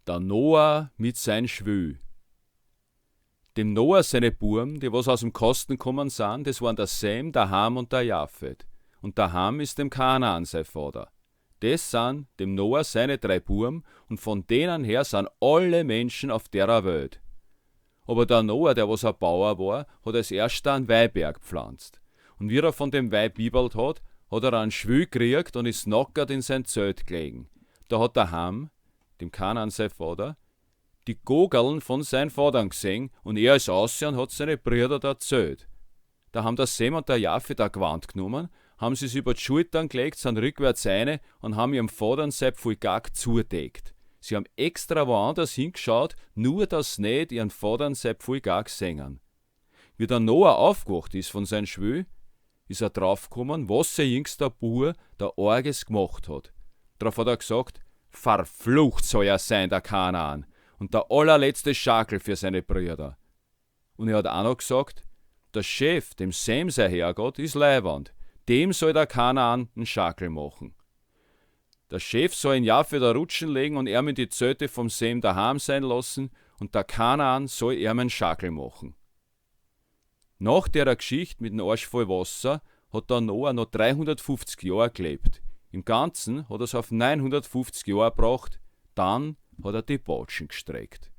Der Noah mit sein Schwü. Dem Noah seine Buam, die was aus dem Kosten kommen san, des waren der Sem, der Ham und der Japhet. Und der Ham ist dem Kanaan sei Vater. Des san dem Noah seine drei Buam und von denen her san alle Menschen auf derer Welt. Aber der Noah, der was a Bauer war, hat als erster einen Weinberg gpflanzt. Und wie er von dem Wein bibelt hat, hat er einen Schwü kriegt und ist nackert in sein Zelt gelegen. Da hat der Ham, dem Kanaan sei Vater, die Gogeln von sein Vater gesehen und er ist aussehen und hat seine Brüder da erzählt. Da haben der Sem und der Japhet a Gewand genommen, haben sie's über die Schultern gelegt, sind rückwärts eine und haben ihrem Vater sein Pfulgag zudeckt. Sie haben extra woanders hingeschaut, nur dass nicht ihren Vater sein Pfulgag singen. Wie der Noah aufgewacht ist von sein Schwü, ist er draufgekommen, was sein jüngster Bub da Orges gemacht hat. Drauf hat er gesagt, verflucht soll er sein, der Kanaan, und der allerletzte Schakel für seine Brüder. Und er hat auch noch gesagt, der Chef, dem Sem sein Herrgott, ist Leiwand, dem soll der Kanaan einen Schakel machen. Der Chef soll ihn Japhet da rutschen legen und er in die Zelte vom Sem daheim sein lassen und der Kanaan soll ihm einen Schakel machen. Nach der Geschichte mit dem Arsch voll Wasser hat der Noah noch 350 Jahre gelebt. Im Ganzen hat er's auf 950 Jahre gebracht, dann hat er die Batschen gestreckt.